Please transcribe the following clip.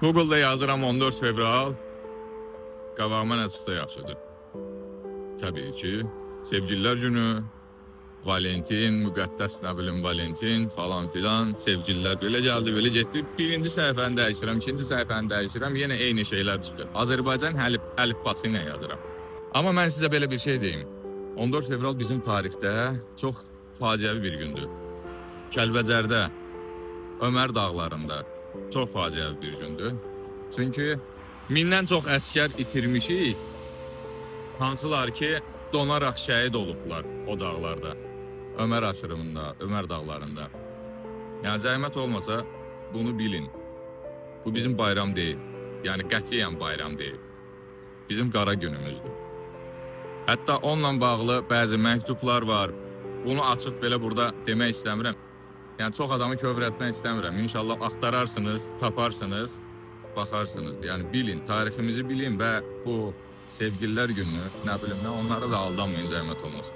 Google'da yazıram 14 fevral. Qabağıma nə çıxsa yaxşıdır. Təbii ki, Sevgililər günü, Valentin, müqəddəs nə bilim Valentin falan filan, sevgililər belə gəldi, belə getdi. Birinci səhifəni dəyişirəm, ikinci səhifəni dəyişirəm, yenə eyni şeylər çıxır. Azərbaycan əlifbası ilə yazıram. Amma mən sizə belə bir şey deyim. 14 fevral bizim tarixdə çox faciəvi bir gündür. Kəlbəcərdə, Ömər dağlarında çox faciəvi bir gündür. Çünki mindən çox əsgər itirmişik. Hansılar ki, donaraq şəhid olublar o dağlarda. Ömər aşırımında, Ömər dağlarında. Yəni zəhmət olmasa bunu bilin. Bu bizim bayram deyil. Yəni qətiyyən bayram deyil. Bizim qara günümüzdür. Hətta onunla bağlı bəzi məktublar var. Bunu açıq belə burada demək istəmirəm. Yəni çox adamı kövrəltmək istəmirəm. İnşallah axtararsınız, taparsınız, baxarsınız. Yəni bilin, tariximizi bilin və bu sevgililər gününü, nə bilim nə, onlara da aldanmayın zəhmət olmasa.